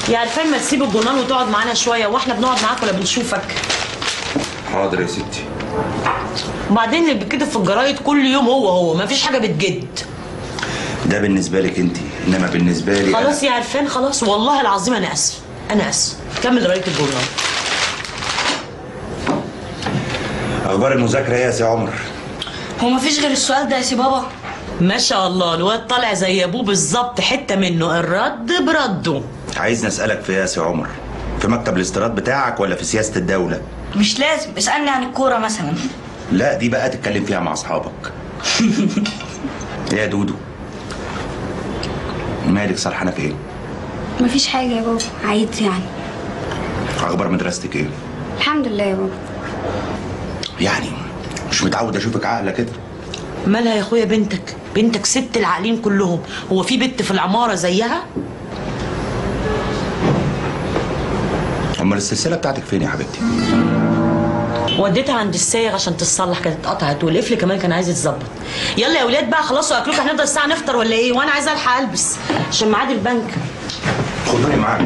يا عرفان ما تسيب الجرنان وتقعد معانا شوية، واحنا بنقعد معاك ولا بنشوفك؟ حاضر يا ستي. وبعدين اللي بيتكتب في الجرايد كل يوم هو ما فيش حاجة بتجد. ده بالنسبة لك انت، انما بالنسبة لي خلاص يا عرفان خلاص، والله العظيم انا اسف، انا اسف. كمل قرايه الجرنان. اخبار المذاكرة ايه يا سي عمر؟ هو ما فيش غير السؤال ده يا سي بابا؟ ما شاء الله الواد طالع زي ابوه بالظبط، حتة منه الرد برده. عايزني اسالك في ايه يا سي عمر؟ في مكتب الاستيراد بتاعك ولا في سياسة الدولة؟ مش لازم، اسالني عن الكورة مثلا. لا دي بقى تتكلم فيها مع اصحابك. ايه يا دودو؟ مالك سرحانه في ايه؟ مفيش حاجة يا بابا، عادي يعني. اخبار مدرستك ايه؟ الحمد لله يا بابا. يعني مش متعود اشوفك عاقلة كده. مالها يا اخويا بنتك؟ بنتك ست العاقلين كلهم، هو في بنت في العمارة زيها؟ امال السلسلة بتاعتك فين يا حبيبتي؟ وديتها عند السايغ عشان تتصلح، كانت اتقطعت، والقفل كمان كان عايز يتظبط. يلا يا ولاد بقى خلصوا اكلكم، هنفضل الساعة نفطر ولا ايه؟ وانا عايزه الحق البس عشان ميعاد البنك. خدوني معاك.